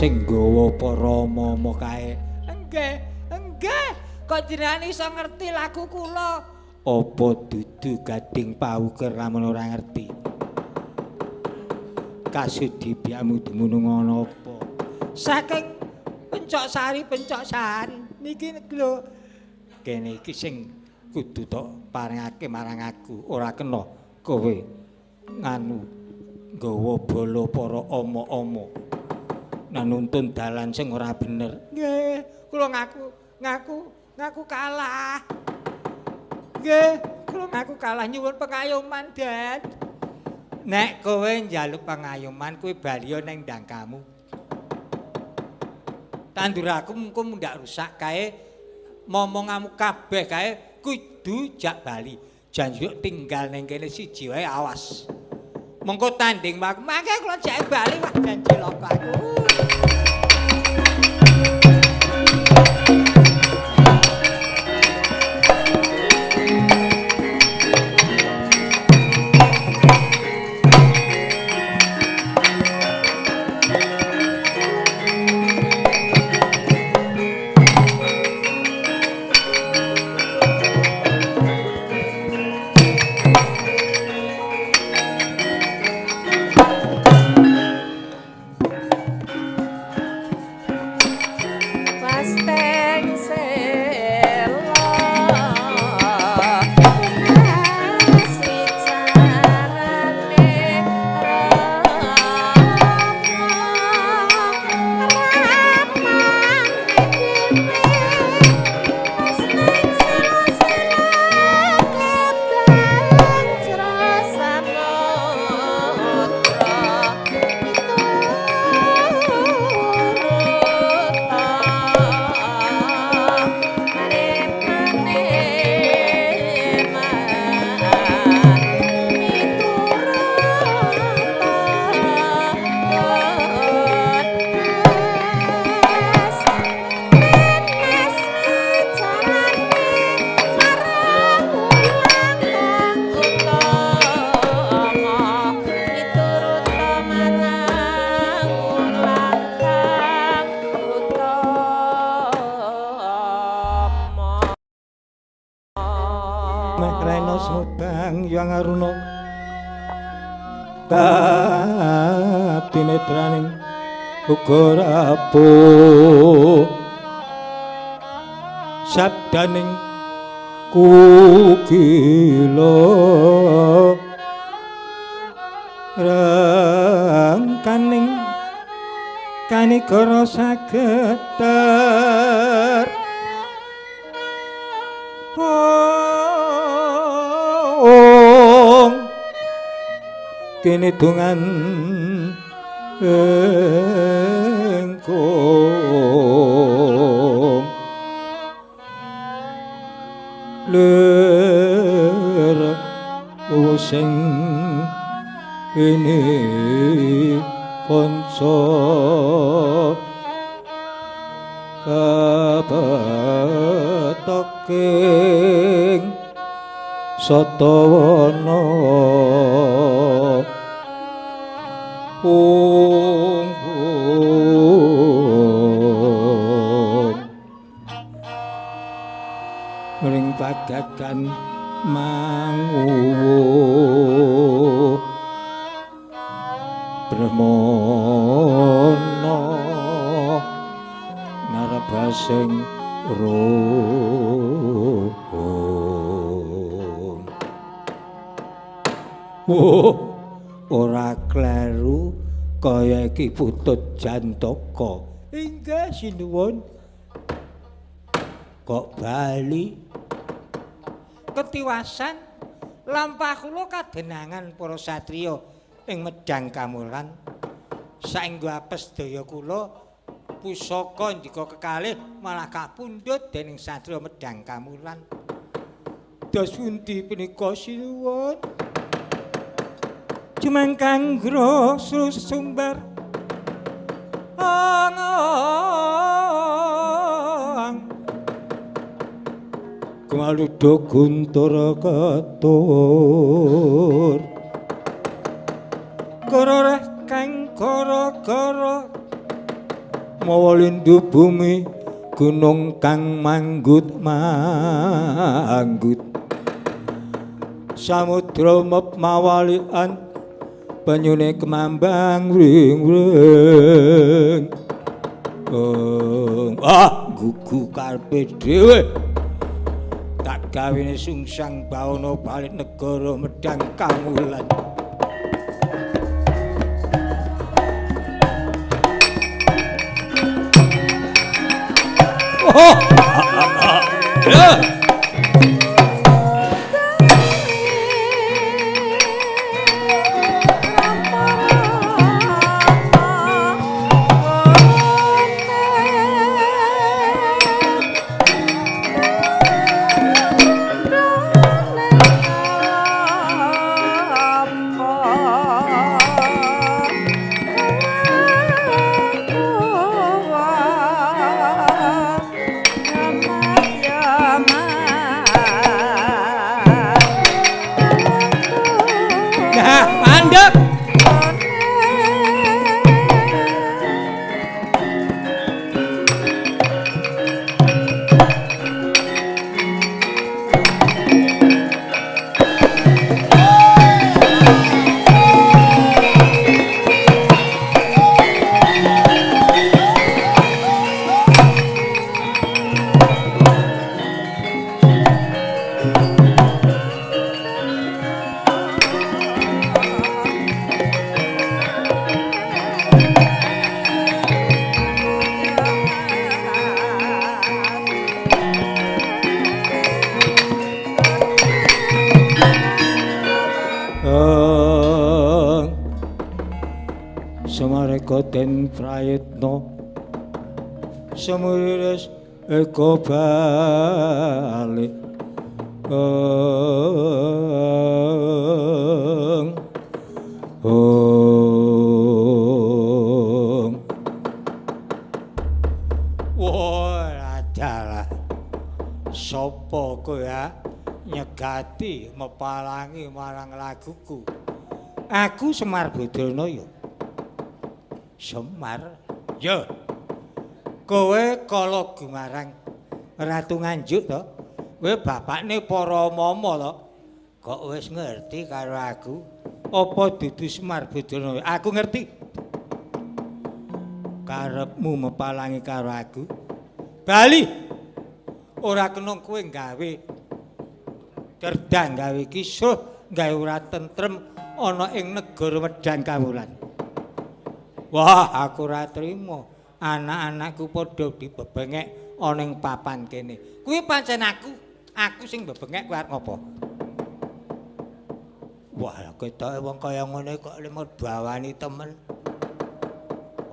sing nggawa para ama-ama kae. Nggih, nggih. Kok jenengan iso ngerti lagu kula? Apa dudu gading pawukir lamun ora ngerti? Kasudi biakmu dumunung ana apa? Saking Pencok Sari, Pencok Sari niki lho. Kene iki sing kudu tok paringake marang aku, ora kena kowe nganu nggawa bala para ama-ama. Nanuntun dalan sing ora bener. Nggih, kula ngaku kalah. Nggih, kula ngaku kalah nyuwun pengayoman, Dad. Nek kowe njaluk pengayoman kuwi baliya ning ndang kamu. Tanduraku mengko mundak rusak kae, momongamu kabeh kae kudu jak bali. Janjuk tinggal ning kene siji wae awas. Mengko tanding mangke kula jake bali wah janji loko aku. Kapinetraning uga rapuh sabdaning kukila rangkaning kanigara sageter kene dongan engkong lir sing ini kanca kapetoking satawana ung ring pagagan manguwu Brahmana narabasing roh. Oh, ora kleru kaya iki Putut Jantaka. Inggih sinuwun. Kok bali ketiwasan lampah kula kadenangan para satriya ing Medang Kamulan. Saengga apes daya kula pusaka ndika kekalih malah kapundhut dening satriya Medang Kamulan. Dos pundi punika sinuwun? Jumangkang sumber ang kumaludo guntur ketur kororeh kang koro-koro Mawa lindu bumi gunung kang manggut manggut. Samudra mep mawalian banyune kemambang wring-wring. Ah, gugu karepe dhewe. Tak gawene sungsang bawana balik negara Medang Kamulan. Oh. Den prayitna semuriris eko balik ong ong. Wah, adalah sapa kowe nyegati mepalangi marang laguku. Aku Semar Badranaya. Semar, ya. Kowe kala gumarang Ratu Nganjuk to? Kowe bapakne para mama to? Kok wis ngerti karo aku? Apa dudu Semar Badranaya? Aku ngerti. Karepmu mepalangi karo aku. Bali. Ora kena kowe gawe cerdang, gawe kisruh, gawe ora tentrem ana ing negara Medang Kawulan. Wah, aku ora trima. Anak-anakku padha dibebengek ana ing papan kene. Kuwi pancen aku, aku sing bebengek kowe arep ngopo? Wah, ketoke wong kaya ngene kok limut bawani temen.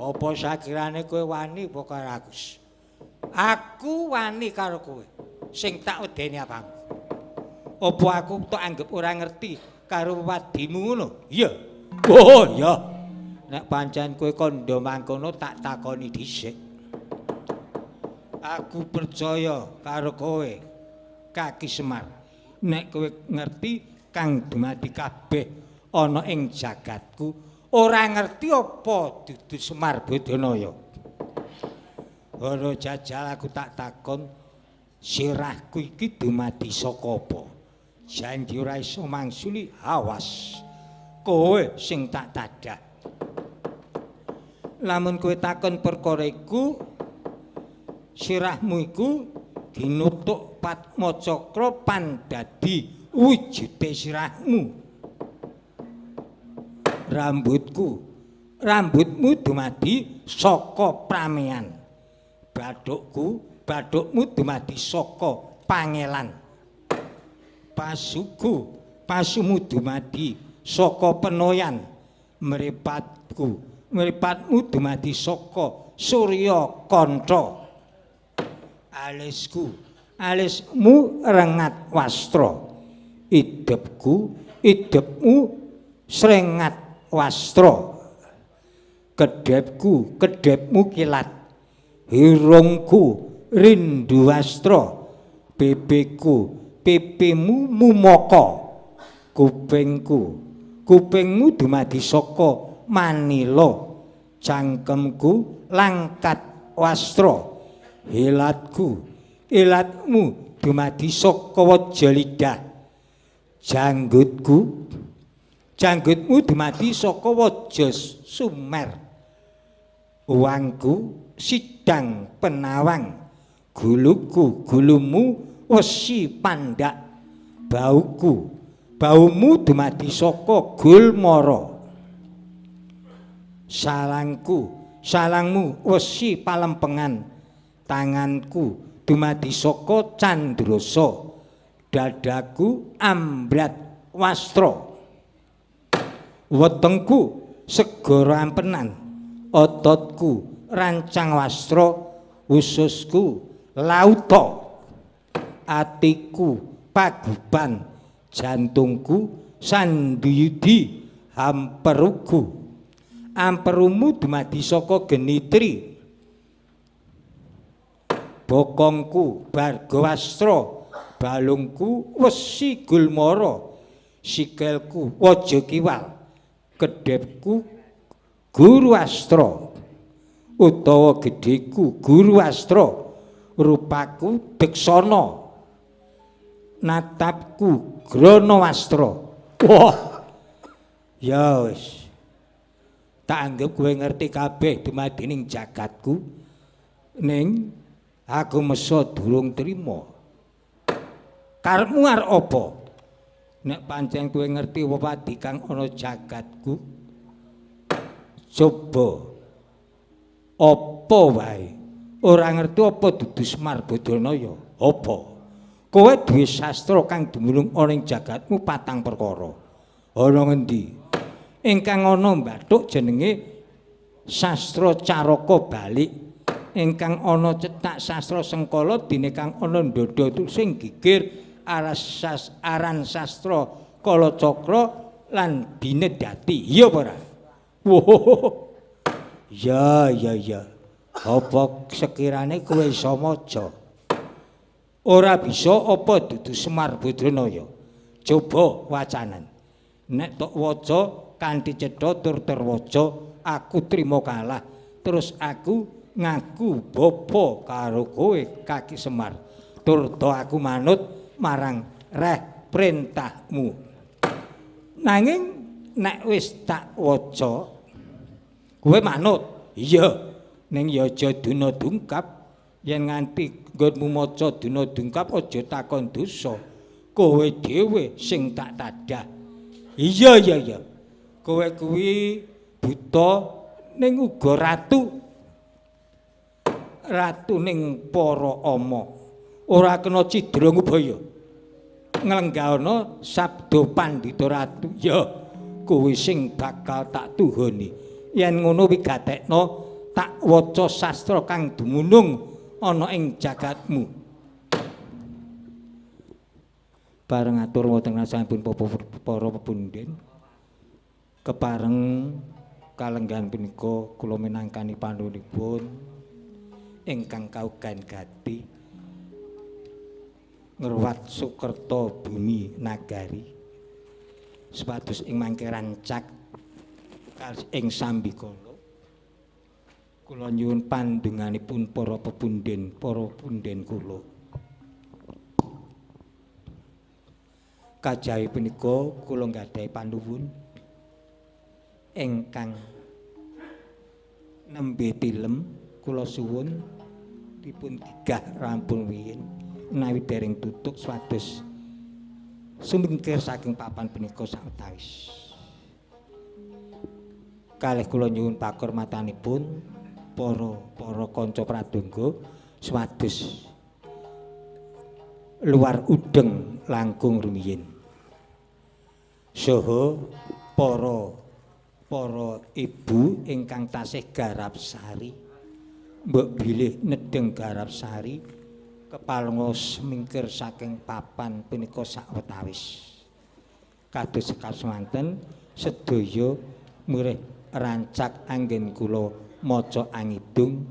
Apa sakirane kowe wani apa karo aku? Aku wani karo kowe. Sing tak wedeni apamu? Apa aku tok anggap ora ngerti karo wadimu ngono? Iya. Oh, iya. Nek pancen kowe kandha mangkono tak takoni dhisik. Aku percaya karo kowe, Kaki Semar. Nek kowe ngerti kang dumadi kabeh ana ing jagatku, ora ngerti apa dudu Semar Badranaya. Ora jajal aku tak takon, sirahku iki dumadi saka apa? Janji ora iso mangsuli, awas. Kowe sing tak tadah. Lamun kowe takon perkara iku, sirahmu iku dinutuk Padma Cakra pandadi wujude sirahmu. Rambutku, rambutmu dumadi saka pramean. Bathukku, bathukmu dumadi saka pangelan. Pasuku, pasumu dumadi saka penoyan. Mripatku, mripatmu dumadi saka surya kantha. Alisku, alismu rengat wastra. Idepku, idepmu srengat wastra. Kedhepku, kedhepmu kilat. Hirungku rindu wastra. Pipiku, pipimu mumaka. Kupingku, kupingmu dumadi saka manila. Cangkemku langkat wastra. Ilatku, ilatmu dumadi saka waja lidah. Janggutku, janggutmu dumadi saka waja sumer. Uwangku sidang penawang. Guluku, gulumu wesi pandak. Bauku, baumu dumadi saka gulmara. Salangku, salangmu wesi palempengan. Tanganku dumadi saka candrasa. Dadaku ambrat wastra. Wetengku segara ampenan. Ototku rancang wastra. Ususku lauta. Atiku paguban. Jantungku sandiyudi hamperuku. Amperumu dumadi saka genitri. Bokongku bargawastra. Balungku wesi gulmara. Sikilku waja kiwal. Kedhepku guru astra utawa gedheku guru astra. Rupaku deksana. Natapku grana wastra. Wah. Ya wis. Tak anggap kowe ngerti kabeh dumadi ning jagatku. Ning aku mesa durung trima. Karepmu arep apa? Nek pancen kowe ngerti wewadi kang ana jagatku, coba apa wae. Ora ngerti apa dudu Semar Badranaya. Apa? Kowe duwe sastra kang dumunung ana ing jagatmu patang perkara. Ana ngendi? Ingkang ana mbathuk jenenge Sastra Caraka Balik. Ingkang ana cetak Sastra Sengkala dene kang ana ndada sing gigir aran sastra Kalacakra lan Binedati. Iya apa ora? Wah. Ya ya ya. Apa sekirane kowe iso maca? Ora bisa apa dudu Semar Badranaya. Coba wacanen. Nek tok waca kanthi cetha tur terwaca, aku trima kalah. Terus aku ngaku bapa karo kowe Kaki Semar. Tur to aku manut marang reh perintahmu. Nanging nek wis tak waca kowe manut. Iya. Ning ya aja duna dungkap. Yen nganti nggonmu maca duna dungkap aja takon dosa. Kowe dhewe sing tak tadah. Iya iya iya. Kowe kuwi buta ning uga ratu. Ratu ning para ama. Ora kena cidra ngubaya. Nglenggana sabda pandhita ratu. Ya, kowe sing bakal tak tuhoni. Yen ngono wigatekno tak waca sastra kang dumunung ana ing jagatmu. Bareng atur wonten rasanipun para pepunden. Kepareng kalenggahan punika kula minangkani panuwunipun ingkang kaugan gati ngruwat Sukerta bumi nagari supados ing mangke rancak ing sambikala. Kula nyuwun pandunganipun para pepunden, para punden kula. Kajawi punika kula nggadahi panuwun ingkang nembe tilem kula suwun dipun gigah rampung wiyin menawi dereng tutuk supados sumingkir saking papan punika sawetawis. Kalih kula nyuwun pakurmatanipun para kanca pradonga supados luar udeng langkung rumiyin. Saha para ibu ingkang tasih garap sari, mbok bilih nedheng garap sari kepalunga semingkir saking papan punika sawetawis. Kados sekap semanten sedaya mirih rancak anggen kula maca angidung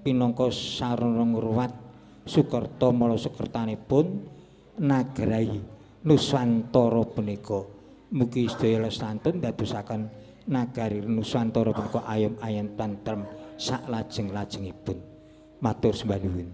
pinangka sarana ngruwat Sukerta mala sukertanipun nagrai Nuswantara punika. Mugi sedaya lestantun dadosaken nagari Nuswantara punika ayom ayem tentrem saklajeng-lajengipun. Matur sembah nuwun.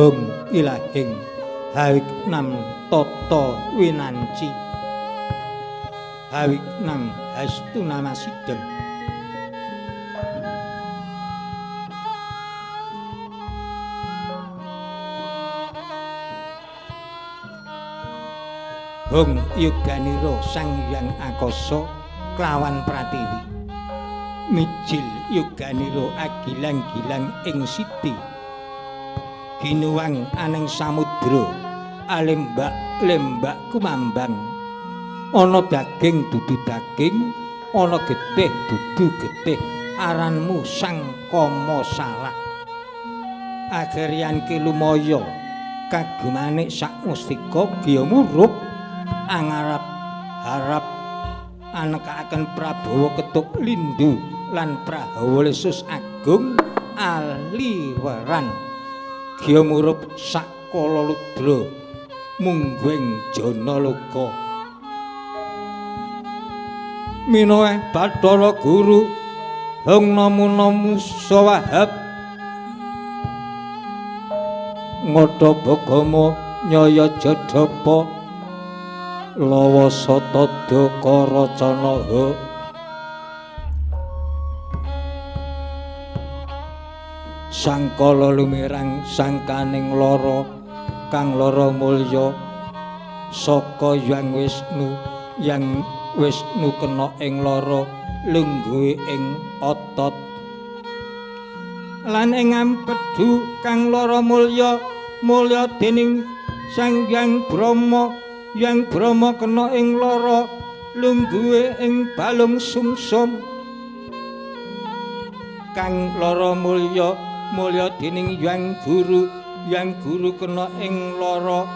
Hong ilahing hawiknam tata winanci hawiknam hastunamasidem. Hong yoganira Sang Hyang Akasa klawan pratiwi mijil yoganira agilang-gilang ing siti ginuwang aneng samudra alembak-lembak kumambang ana daging dudu daging ana getih dudu getih aranmu Sang Kama salah ageryan kilumaya kagumane sak mustika gya murup angarap harap anekaaken Prabawa Ketuk Lindu lan Prahawa Lesus Agung aliweran gya murup sakala ludra mungguing jana loka minoeh Bathara Guru hong namo namo sawahab ngata bagama nyaya jadapa lawa satada karacanaha sangkala lumirang sangkaning lara kang lara mulya saka Hyang Wisnu Hyang Wisnu kena ing lara lungguhe ing otot lan ing ampedu kang lara mulya mulya dening Sang Hyang Brahma Hyang Brahma kena ing lara lungguhe ing balung sumsum kang lara mulya mulya dening Hyang Guru Hyang Guru kena ing lara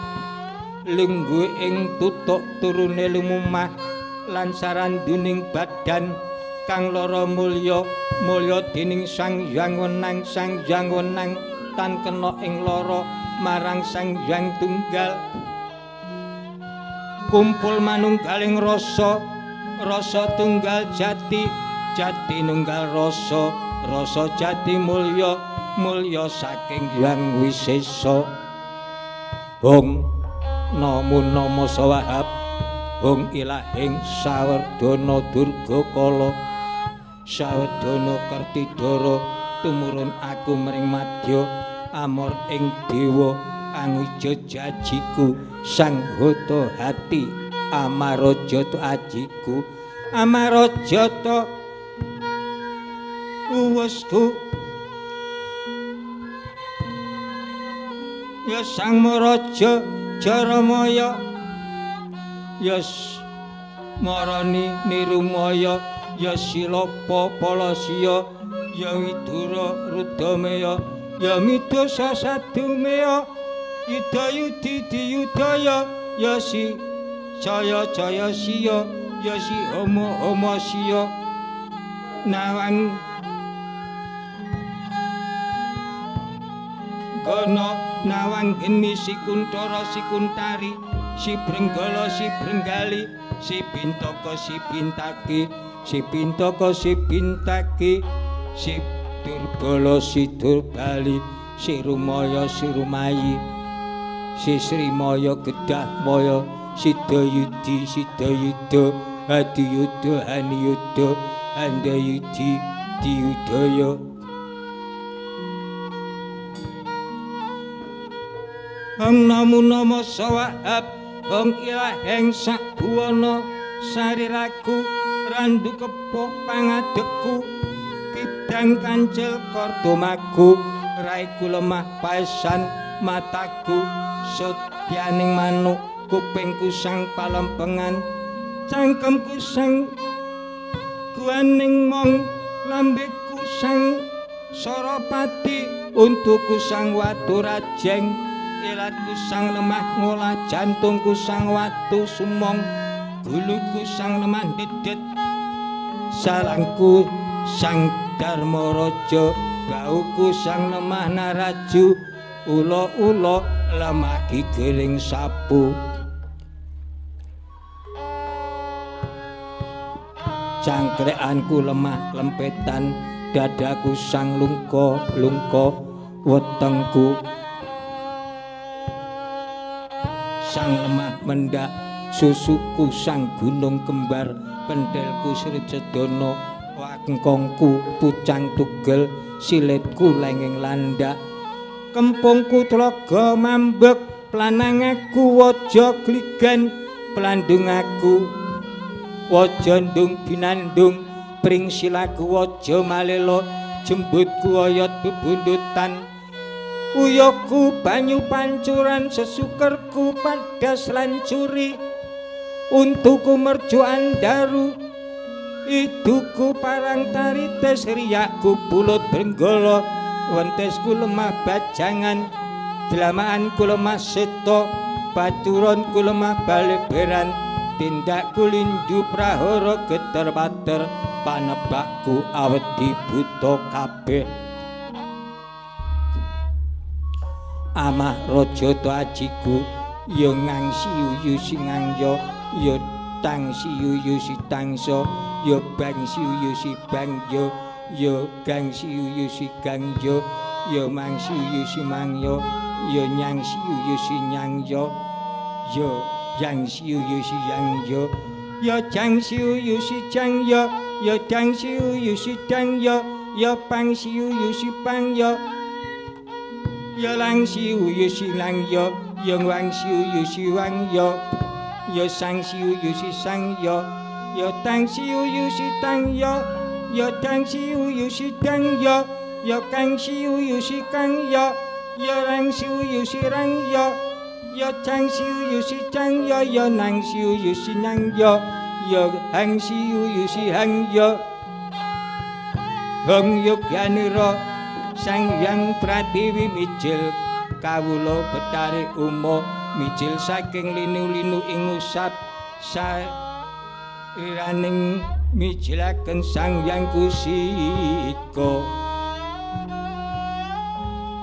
lungguhe ing tutuk turune lumumah lan saranduning badan kang lara mulya mulya dening Sang Hyang Wenang Sang Hyang Wenang tan kena ing lara marang Sang Hyang Tunggal kumpul manunggaling rasa rasa tunggal jati jati nunggal rasa rasa jati mulya mulya saking Hyang Wisesa. Hong namo namo sawahab hong ilahing sawerdana durga kala sawerdana kertidara tumurun aku mring madya amor ing dewa anguja jajiku sang hata hati amarajata ajiku amarajata uwesku ya sang maraja jaramaya ya marani nirumaya ya silapa palasya ya Widura Rudameya ya Midasa Sadumeya Yuda Yudi Diyudaya ya si Jaya Jaya Siya ya si Homo Homo Siya Nawang Gono Nawang Geni si Kuntara si Kuntari si Brenggala si Brenggali si Bintaka si Bintaki si Bintaka si Bintaki si Durbala si Durbali si Rumaya si Rumayi si Srimaya Gedahmaya si Dayudi si Dayuda Adiyuda Haniyuda Handayudi Diyudaya. Hong namo namo sawahab hong ilaheng sak buwana sariraku randu kepoh pangadegku kidang kancil kordomaku raiku lemah paesan mataku sotyaning manuk kupingku sang palempengan cangkemku sang guaning mong lambeku sang Soropati untuku sang watu rajeng ilatku sang lemah ngolah jantungku sang watu sumong guluku sang lemah dedet salangku sang Darmaraja bauku sang lemah naraju ula-ula lemah gigiling sapu cangkrekanku lemah lempetan dadaku sang lungka-lungka wetengku sang lemah mendak susuku sang gunung kembar pendelku Sri Cedana wangkongku pucang tugel silitku lengeng landak kempungku tlaga mambek planangaku waja gligan plandungaku waja ndung binandung pring silaku waja malela jembutku oyot bebundutan uyoku banyu pancuran sesukerku padas lancuri untuku mercu andaru iduku parang tarites riyakku bulut brenggala wentesku lemah bajangan dlamaanku lemah seta baturonku lemah baleberan tindakku lindu prahara geter pater panebakku awedi buta kabeh amah raja ta ajiku ya ngang siuyu singang ya ya tang siuyu si tangsa ya bang siuyu si bang ya ya gang siuyu si gang ya ya mang siuyu si mang ya ya nyang siuyu si nyang ya ya yang siuyu si yang ya ya jang siuyu si jang ya ya dang siuyu si dang ya ya pang siuyu si pang ya ya lang siuyu si lang ya ya wang siuyu si wang ya ya sang siuyu si sang ya ya tang siuyu si tang ya ya dang siuyu si dang ya ya kang siuyu si kang ya ya rang siuyu si rang ya ya chang siuyu si chang ya ya nang siuyu si nang ya ya hang siuyu si hang ya hong yoganira Sang Hyang Pratiwi mijil kawula Betari Uma mijil saking linu-linu ing usap sariraning mijilaken Sang Hyang Kusika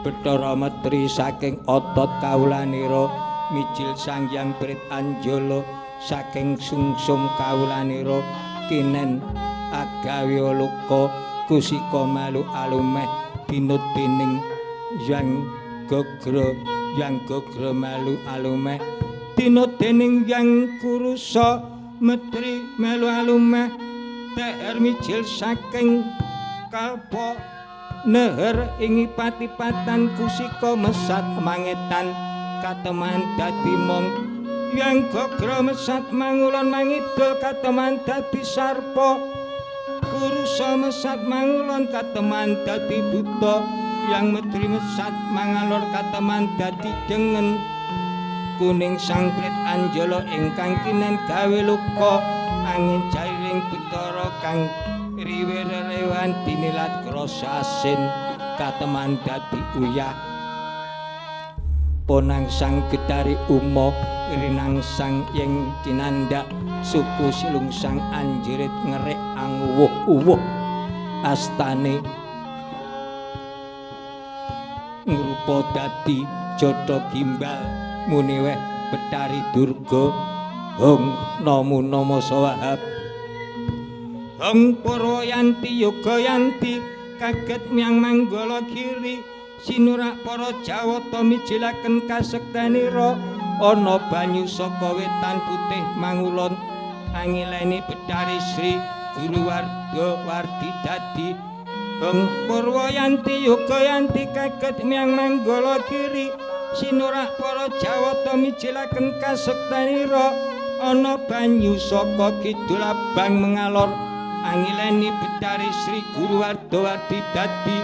Bathara Metri saking otot kawulanira mijil Sang Hyang Brit Anjala saking sungsum kawulanira kinen agawe loka kusika malu alumeh binut dening Yang Gagra Yang Gagra malu alumeh dinut dening Yang Kurusa Metri melu alumeh teher mijil saking kalpa neher ing ipati-patan kusika mesat mangetan kateman dadi mong Yang Gagra mesat mangulon mangidul kateman dadi sarpa Kurusa mesat mangulon kateman dadi buta Yang Metri mesat mangalor kateman dadi dengen kuning Sang Brit Anjala ingkang kinen gawe luka angin jairing Bathara kang Riwe-rewan dinilat krasa asin kateman dadi uyah. Ponang sang Getari Uma rinang sang Yeng Cinandak suku silungsang anjirit ngerik anguwuh-uwuh astane ngrupa dadi jatha gimbal muni weh Betari Durga. Hong namo namo sawahab. Hong Purwayanti Yogayanti kaget miang Manggala Giri sinurak para Jawata mijilaken kasektenira ana banyu saka wetan putih mangulon angileni Betari Sri Guru Warda Wardi dadi. Hong Purwayanti Yogayanti kaget miang Manggala Giri sinurak para Jawata mijilaken kasektenira ana banyu saka kidul abang mengalor angileni Betari Sri Guru Warda Wardi dadi.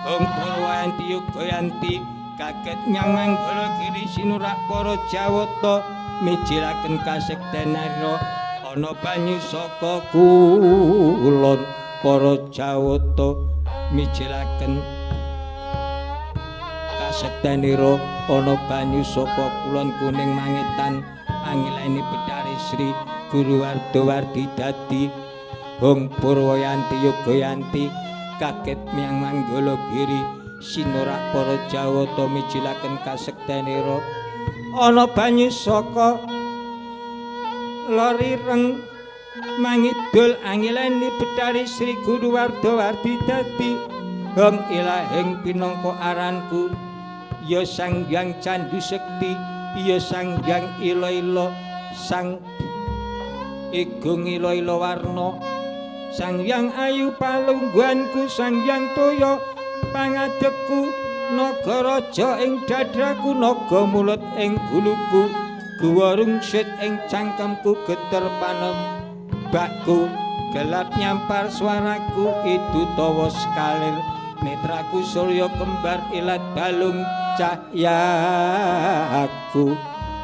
Hong Purwayanti Yogayanti kaget nyang Manggala Giri sinurak para Jawata mijilaken kasektenira ana banyu saka kulon para Jawata mijilaken kasektenira ana banyu saka kulon kuning mangetan angileni Betari Sri Guru Warda Wardi dadi. Hong Purwayanti Yogayanti kaget miang Manggala Giri sinurak para Jawata mijilaken kasektenira ana banyu saka lorireng mangidul angileni Betari Sri Guru Warda Wardi dadi. Hong ilahing pinangka aranku ya Sang Hyang Candu Sekti ya Sang Hyang Ila-ila Sang Igung Ila-ila Warna Sang Hyang Ayu palungguhanku Sang Hyang Toya pangadegku naga raja ing dadraku naga mulut ing guluku guwa rungsit ing cangkemku geter panembakku gelap nyampar suaraku itu tawa sekalir netraku surya kembar ilat balung cahyaku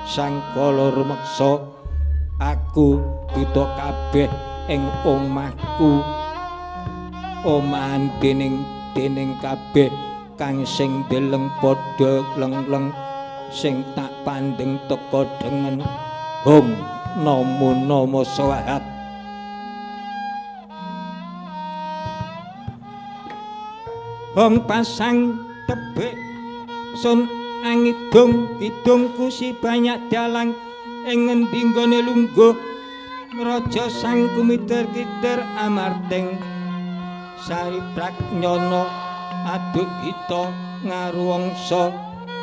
sang kala rumeksa aku buta kabeh ing omahku omahan dening dening kabeh kang sing deleng padha leng-leng sing tak pandeng teka dengen. Hong namo namo swahat. Hong pasang tebik sun angidung kidungku si banyak dalang ing ngendi nggone lungguh raja sang kumiter-kiter amarting sari praknyana aduk gita ngaruwangsa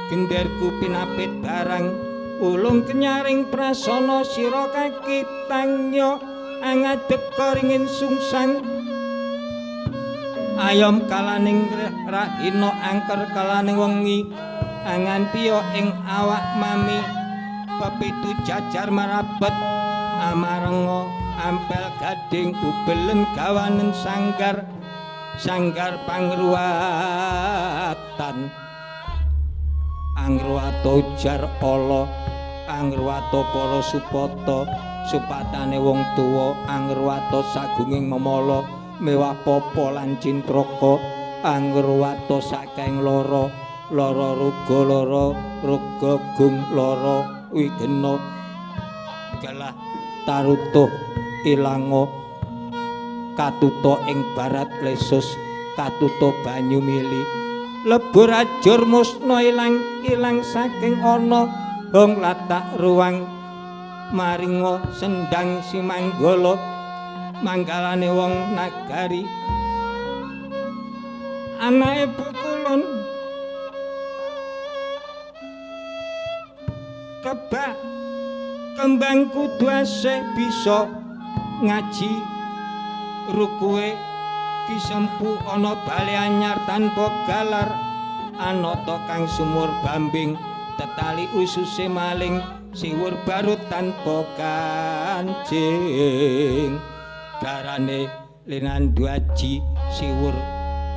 genderku pinapit barang ulung kenyaring prasana sira kaki tangya angadeg ringin sungsang ayom kalaning rahina angker kalaning wengi angantiya ing awak mami pepitu jajar marabet amarenga ampel gading ubelen gawanen sanggar sanggar pangruwatan angruwata ujar ala angruwata para supata supatane wong tuwa angruwata sagunging memala mewah papa lan cintraka angruwata saking lara lara ruga lara ruga gung lara wigena galah tarutuh ilanga katuta ing barat lesus katuta banyu mili lebur ajur musna ilang ilang saking ana hong latak ruang maringa sendang simanggala manggalane wong nagari anake pukulun kebak kembang kudu asih bisa ngaji rukuwe kisempu ana bale anyar tanpa galar anata kang sumur bambing tetali ususe maling siwur baru tanpa kancing darane linandu aji siwur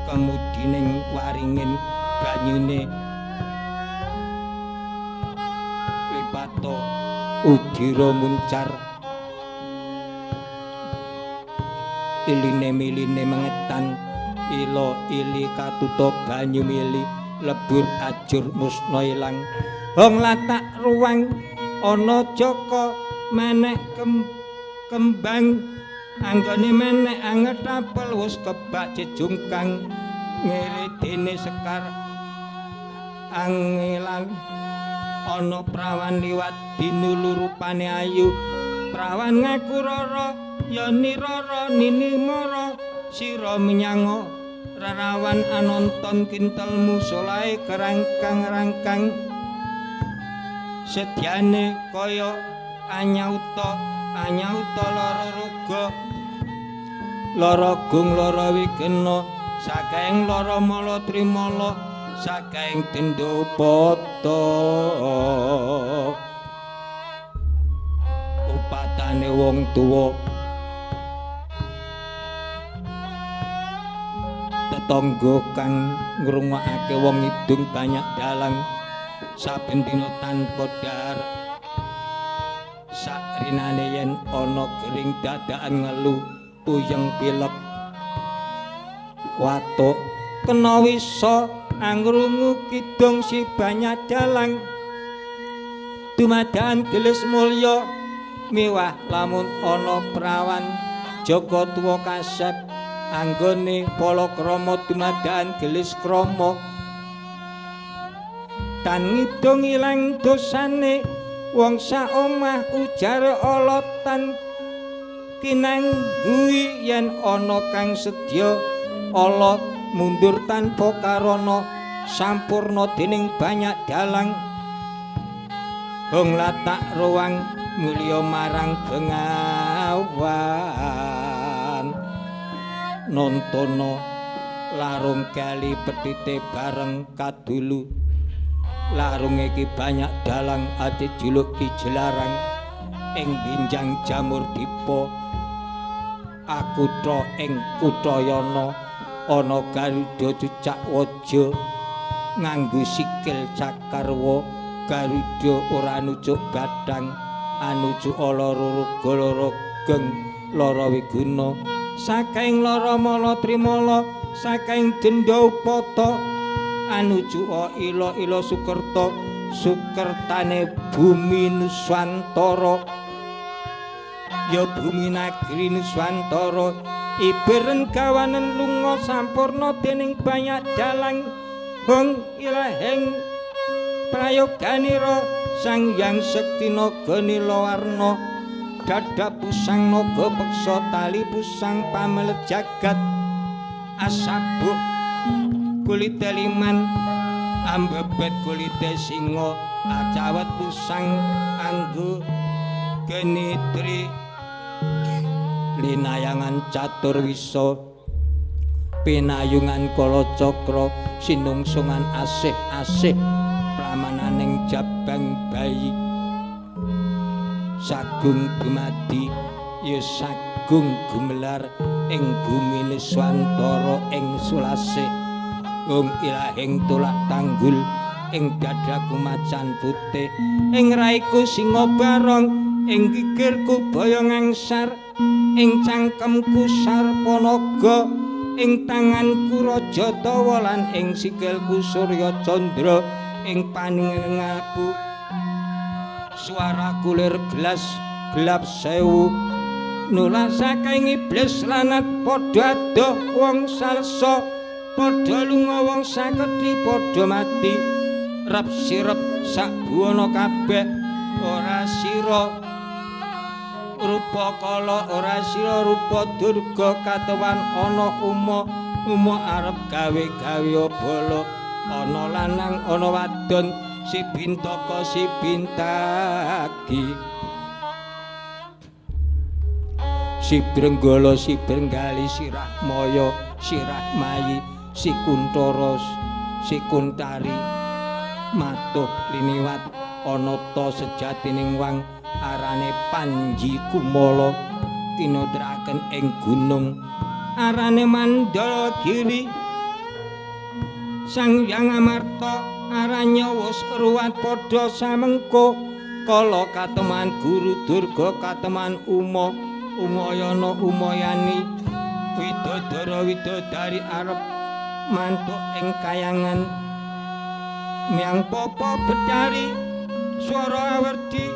kemudining waringin banyune lipato udira muncar. Iline miline mengetan ila ili katuta banyu mili lebur ajur musna ilang. Hong latak ruang ana jaka menek kembang anggone menek anget apel wis kebak jejungkang ngere dene sekar angelan. Ana prawan liwat dinulu rupane ayu prawan ngaku rara ya nirara nini mara sira menyang rarawan anonton kintelmu solahe kerangkang-rangkang sedyane kaya anyauta anyauta lara ruga lara gung lara wigena sakaing lara mala trimala sakaing denda pata upatane wong tuwa tetangga kang ngrungokake wong ngidung banyak dalang saben dina tanpa dahar sakrinane yen ana gering dadakan ngelu puyeng pilek watuk kena wisa angrungu kidung si banyak dalang dumadakan gelis mulya miwah lamun ana prawan jaka tuwa kasep anggone palakrama dumadakan gelis krama tan ngidung ilang dosane wong sak omah ujare ala tan kinanggui yen ana kang sedya ala mundur tanpa karana sampurna dening banyak dalang. Hong latak ruang mulya marang bengawan nontono larung kali petite bareng kadulu larung iki banyak dalang ati juluk ki jelarang ing binjang jamur dipa akutha ing Kutayana ana Garuda cucak waja nganggo sikil cakarwa Garuda ora nucuk bathang anucu ala ruruga lara geng lara wiguna saking lara mala trimala saking denda upata anuju ila-ila sukerta sukertane bumi Nuswantara ya bumi nagri Nuswantara iberen gawanen lunga sampurna dening banyak dalang. Hong ilaheng prayoganira Sang Hyang Sekti Naga Nilawarna dada pusang naga peksa tali pusang pamelet jagat asabuk kulite liman ambebet kulite singa acawet pusang anggo genitri linayangan catur wisa pinayungan kalacakra sinungsungan asih-asih pramananing jabang bayi sagung dumadi ya sagung gumelar ing bumi Nuswantara ing sulasih. Wong ilahing tolak tanggul ing dadaku macan putih ing raiku singa barong ing gigirku boyong angsar ing cangkemku sarpanaga ing tanganku raja tawa lan ing sikilku surya candra ing paningalku suara kulir gelas gelap sewu nulak saking iblis lanat padha adoh wong salsa padha lunga wong sakedhi padha mati rep sirep sak buwana kabeh ora sira rupa kala ora sira rupa durga katewan ana uma uma arep gawe-gawe bala ana lanang ana wadon si bintaka si bintagi si Brenggala si Brenggali sirah maya sirah mayi si Kuntara si Kuntari matuh liniwat anata sejatining wang arane Panji Kumala tinutraken ing gunung arane Mandalagiri Sang Hyang Amarta aranya wis ruwat padha samengko kala kateman Guru Durga kateman Uma Umayana Umayani Widodara widodari arep mantuk ing kayangan. Miang popo bedari swara awerdi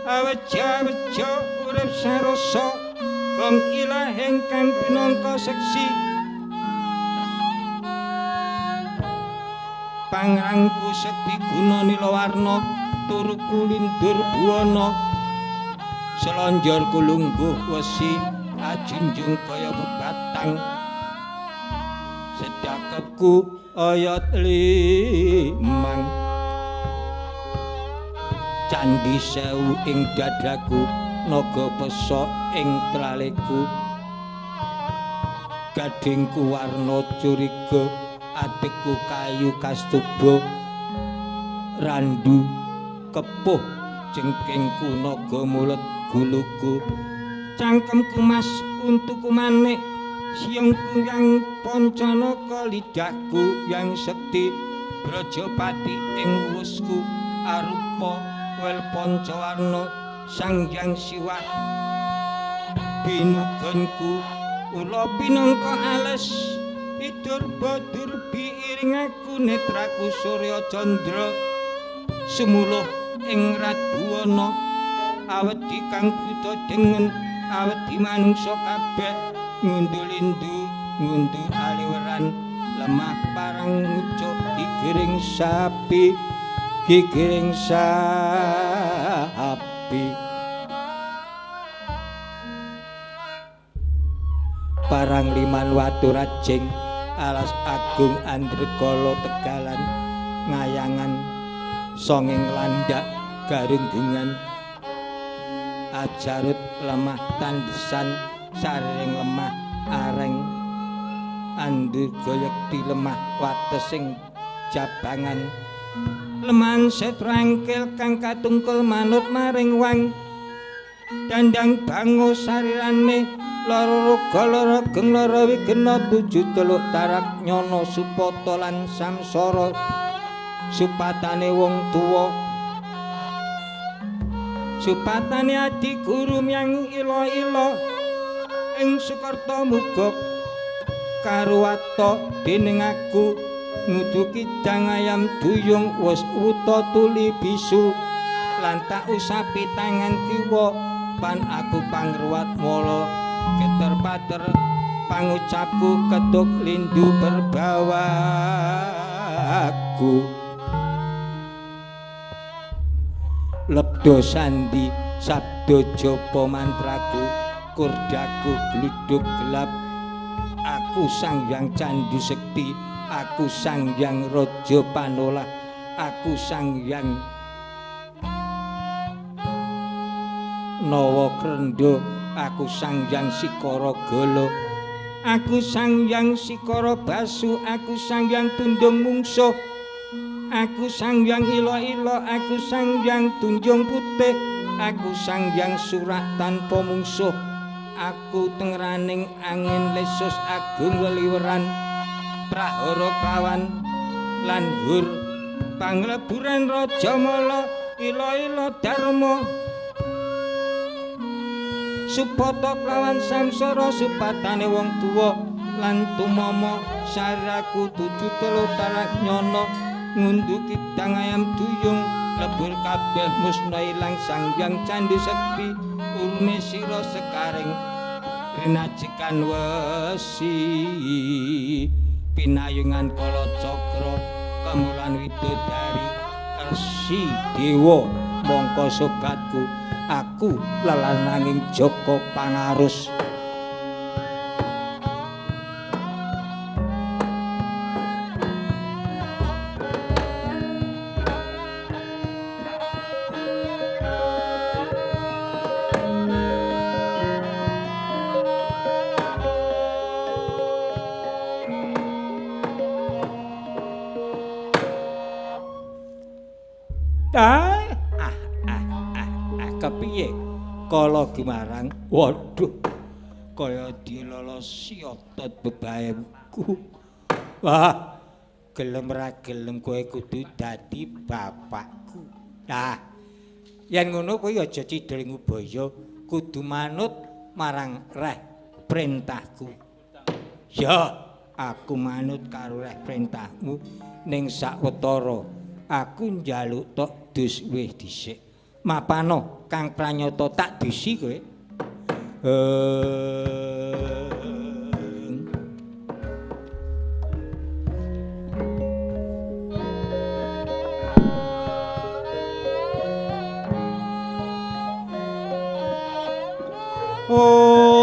aweja-weja urip sarosa wong ilahing kang pinangka seksi. Pangrangku sekti guna nilawarna turuku lindur buwana selonjorku lungguh wesi ajunjung kaya bebatang sedakepku oyot limang candhi sewu ing dadaku naga pesok ing tlaleku gadhingku warna curiga adekku kayu kastuba randu kepuh jengkingku naga mulet guluku cangkemku mas untuku manik siyongku yang pancanaka lidahku yang sekti brajapati ing wusku arupa wel pancawarna sang hyang siwah binugonku ula pinangka ales idur badur biiring aku netraku surya candra sumuluh ing radbuwana awedi kang buta dengen awedi manungsa kabeh ngundu lindu ngundu aliweran lemah parang ngucuk gigiring sapi gigiring sapi parang liman watu rajing alas agung andrekala tegalan ngayangan songeng landak garunggungan ajarut lemah tandesan saring lemah areng andurga yekti lemah watesing jabangan leman setrangkil kang katungkul manut maring wang dandang bango sarirane lara raga lara geng lara wigena tujuh teluk tarak nyono supata lan samsara supatane wong tuwa supatane adi guru myang ila-ila ing Sukerta muga karuwata dening aku ngudu kidang ayam duyung wis wuta tuli bisu lan tak usapi tangan kiwa pan aku pangruwat mala geter pater pangucapku ketuk lindu berbawaku lebdo sandi sabdo japa mantraku kurdaku gluduk gelap aku sang hyang candu sekti aku sang hyang raja panolah aku sang hyang nawa krendha aku sang hyang sikara gala aku sang hyang sikara basu aku sang hyang tundung mungsuh aku sang hyang ila-ila aku sang hyang tunjung putih aku sang hyang surak tanpa mungsuh aku tengraning angin lesus agung leliweran prahara kawan lan hur pangleburan raja mala ila-ila dharma supata klawan samsara supatane wong tuwa lan tumama saraku tujuh telu tarak nyono ngundu kidang ayam duyung lebur kabeh musna ilang sang hyang candhi sekti urune sira sekaring rinajikan wesi pinayungan kala cakra kemulan widodari resi dewa mongko sobatku aku lelananging Jaka Pangarus. Kepiye kala gumarang waduh kaya dilolosi otot bebaemku. Wah, gelem ra gelem kowe kudu dadi bapakku. Nah, yen ngono kowe aja cidel ngubaya, kudu manut marang reh perintahku. Ya, aku manut karo reh perintahmu ning sawetara aku njaluk tok dus wis dhisik. Mapano kang pranyata tak dusi kowe. Om.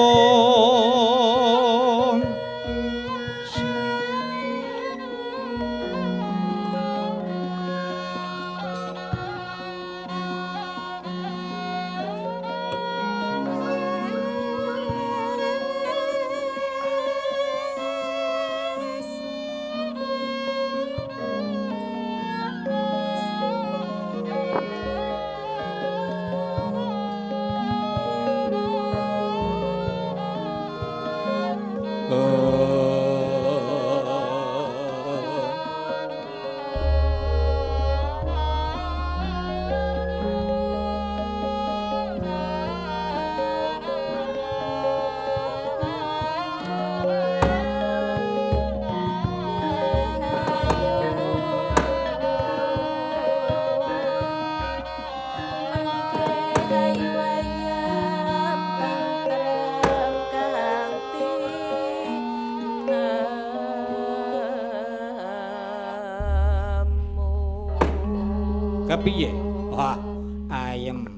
Kepiye? Wah, ayem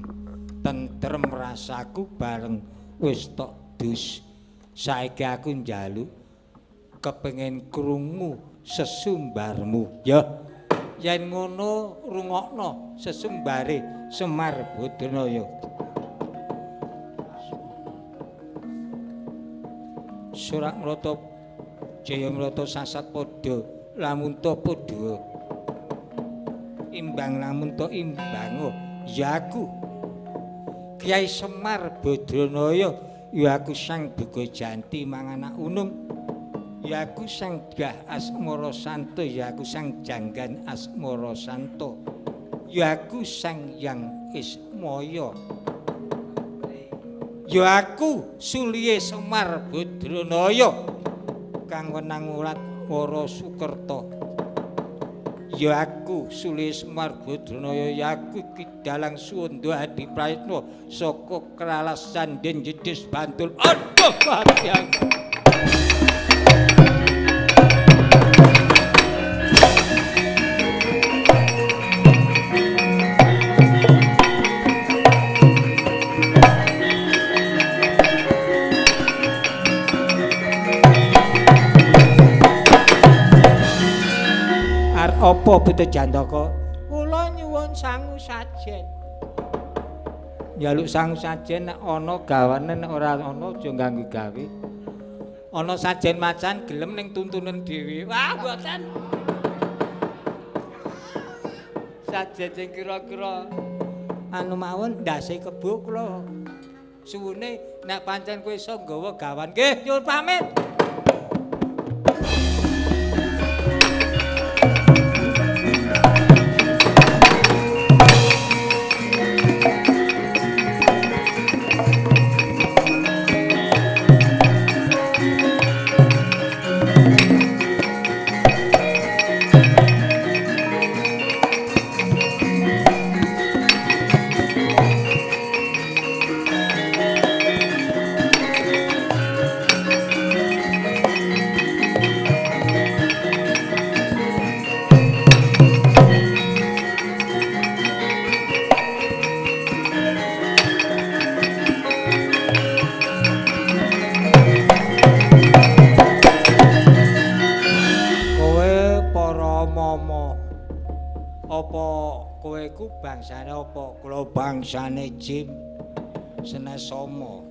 tentrem rasaku bareng wis tok dus. Saiki aku njaluk kepengin krungu sesumbarmu. Ya, yen ngono rungokno sesumbare Semar Badranaya. Surak mrata jaya mrata sasat padha lamun ta padha. Imbang lamun to imbang. Ya aku Kyai Semar Badranaya, ya aku Sang Duga Janti manganak unung, ya aku Sang Dyah Asmara Santa, ya aku Sang Janggan Asmara Santa, ya aku Sang Yang Ismaya, ya aku Suliye Semar Badranaya kang wenang ulat Wara Sukerta. Ya aku Suliye Semar Badranaya, ya aku Ki Dalang Suwanda Adi Prayitna saka Kralas Sanden Jedhes Bantul. Aduh mati aku. Apa Buta Jantaka? Kula nyuwun sangu sajen. Njaluk sangu sajen nek ana gawane, nek ora ana aja ganggu gawe. Ana sajen macan gelem ning tuntunan dhewe. Wah, mboten. Sajen sing kira-kira anu mawon ndase kebo kula. Suwune nek pancen kowe iso nggawa gawan. Nggih, nyuwun pamit. Bangsane apa? Kula bangsane Jim Senesama.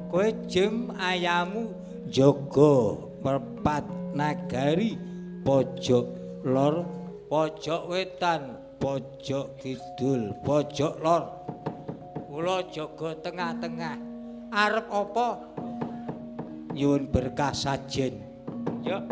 Kowe Jim ayamu jaga merpat nagari pojok lor, pojok wetan, pojok kidul, pojok lor. Kula jaga tengah-tengah. Arep apa? Nyuwun berkah sajen. Ya.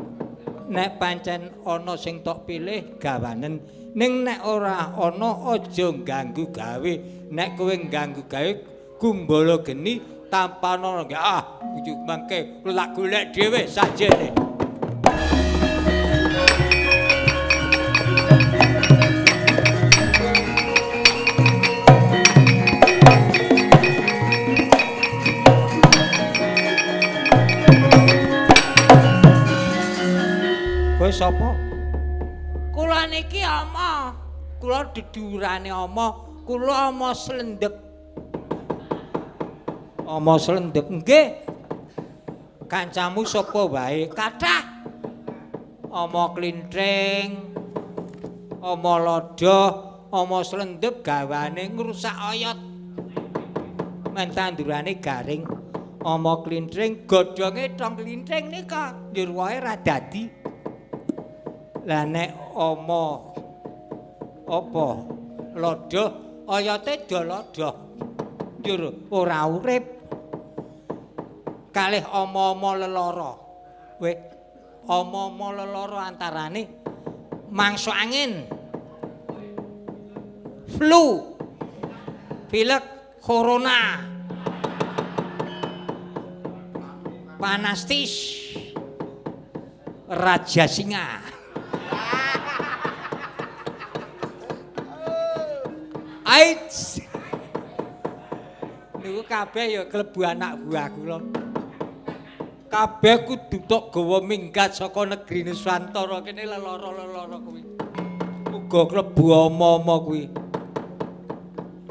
Nek pancen ana sing tok pilih gawanen, ning nek ora ana aja ganggu gawe. Nek kowe ganggu gawe Kumbala geni tampanana. Ah, kudu mangke lak golek dhewe sajene. Kowe sapa? Kula niki ama. Kula dedurane ama, kula ama slendep. Ama slendep nggih. Kancamu sapa wae? Kathah. Ama klinthing, ama lodho, ama slendep gawane ngrusak oyot. Men tandurane garing. Ama klinthing godhonge tong klinthing nika njur wae ra dadi. Lah nek ama apa lodho oyote do lodho njur ora urip. Kalih ama-ama lelara. Weh, ama-ama lelara antarane mangsa angin, flu, pilek, corona, panastis, raja singa. AIDS. Niku kabeh ya klebu anak buah kula. Kabeh kudu tok gawa minggat saka negeri Nusantara kene lelara-lelara kuwi. Uga klebu ama-ama kuwi.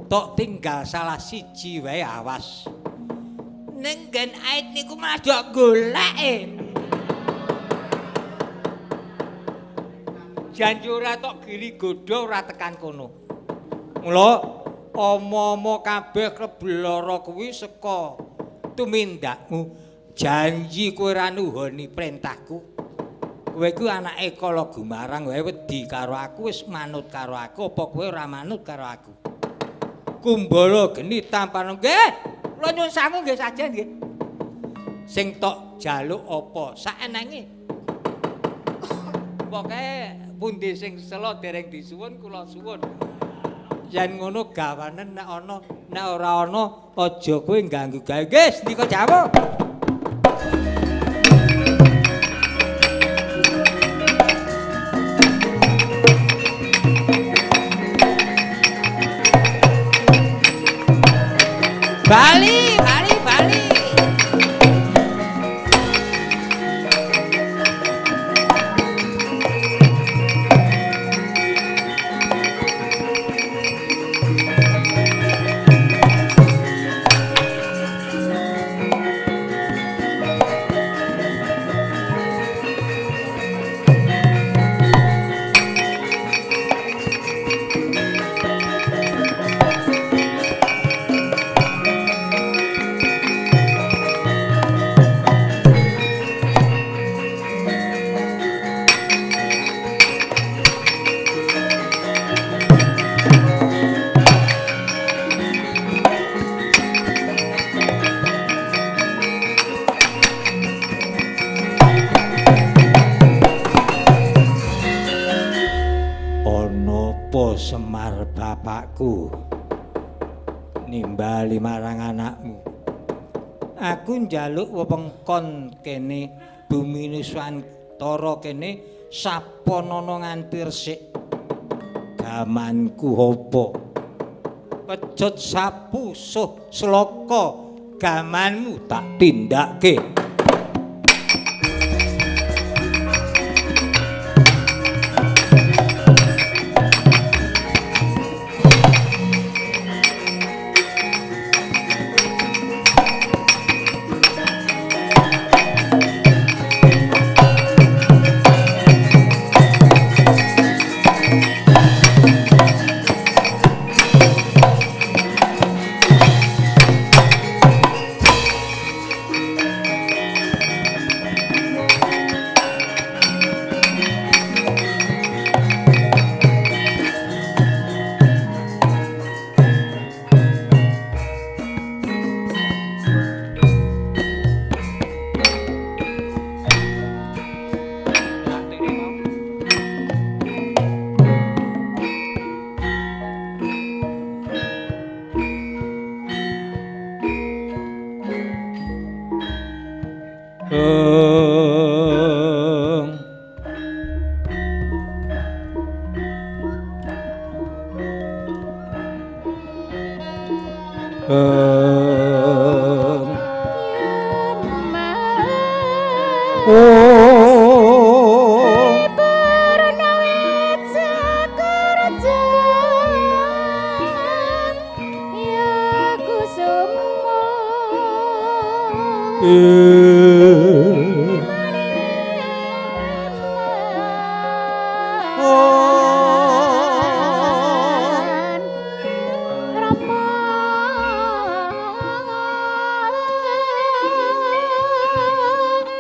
Tok tinggal salah siji wae awas. Ning nggen AIDS niku malah dok goleke. Janji ora tok gili godho ora tekan kono. Mula ama-ama kabeh klebu lara kuwi seka tumindakmu. Janji kowe ora nuhoni perintahku. Kowe iku anake Kala Gumarang wae wedi karo aku, wis manut karo aku apa kowe ora manut karo aku? Kumbala geni tampan nggih. Kula nyuwun sangu nggih sajen nggih. Sing tok jaluk apa? Saenenge. Pokoke pundi sing sela dereng disuwun kula suwun. Yen ngono gawanen nek ana, nek ora ana aja kowe ngganggu gawe. Nggih, sendika jawab. Bali, bali, bali. Semar bapakku nimbali marang anakmu. Aku njaluk wewengkon kene bumi Nusantara kene saponana nganti resik. Gamanku apa? Pecut sapu suh sloka gamanmu tak tindakke.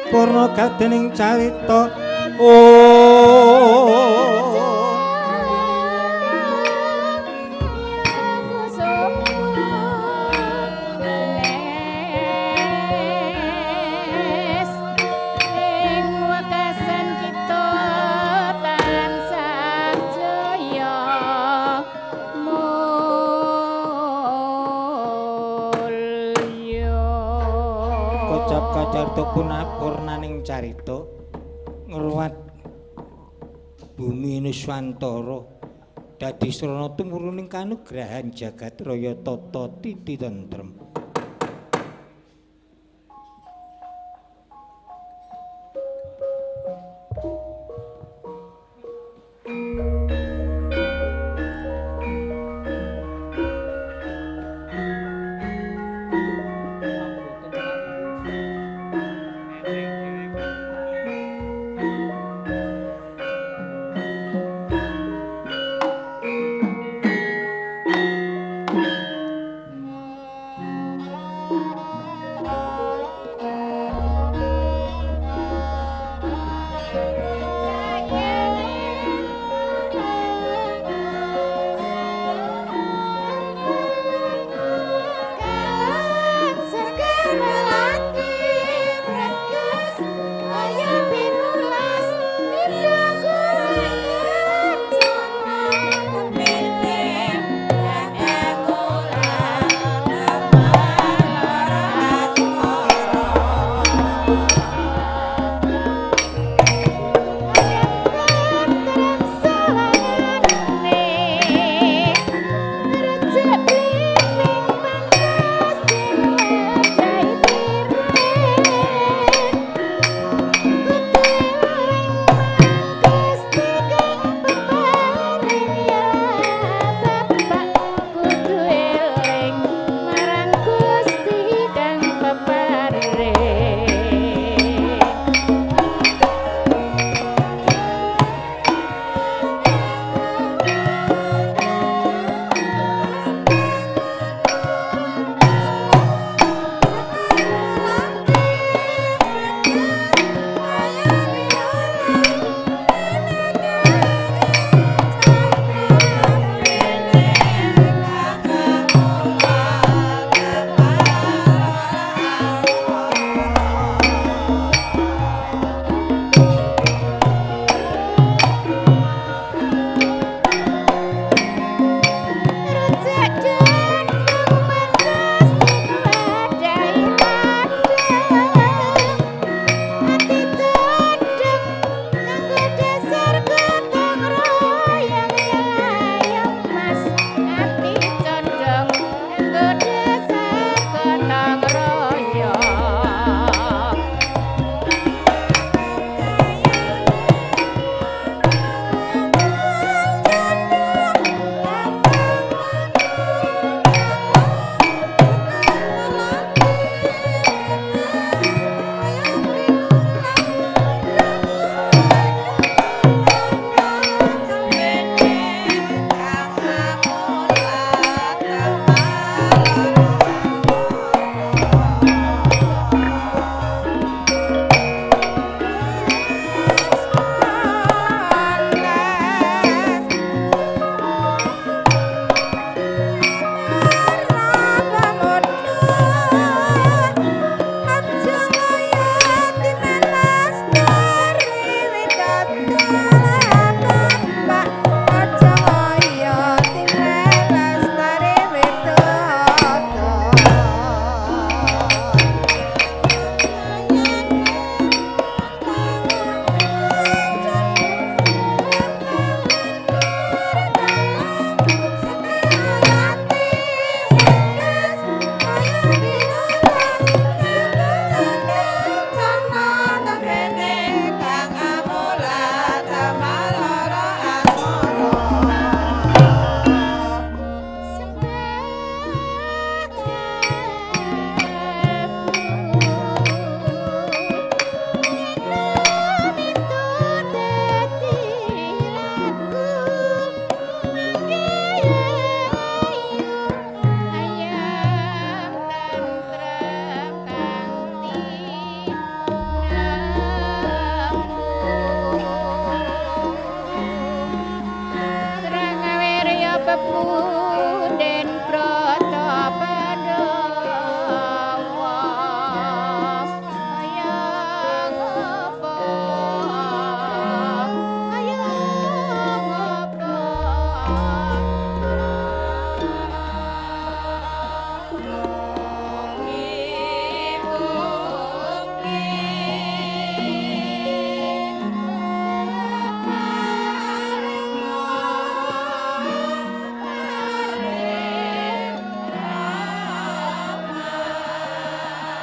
Purna kadening carita purnaning carita ngruwat bumi Nuswantara dadi srana tumuruning kanugrahan jagat raya tata titi tentrem.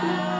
Aku.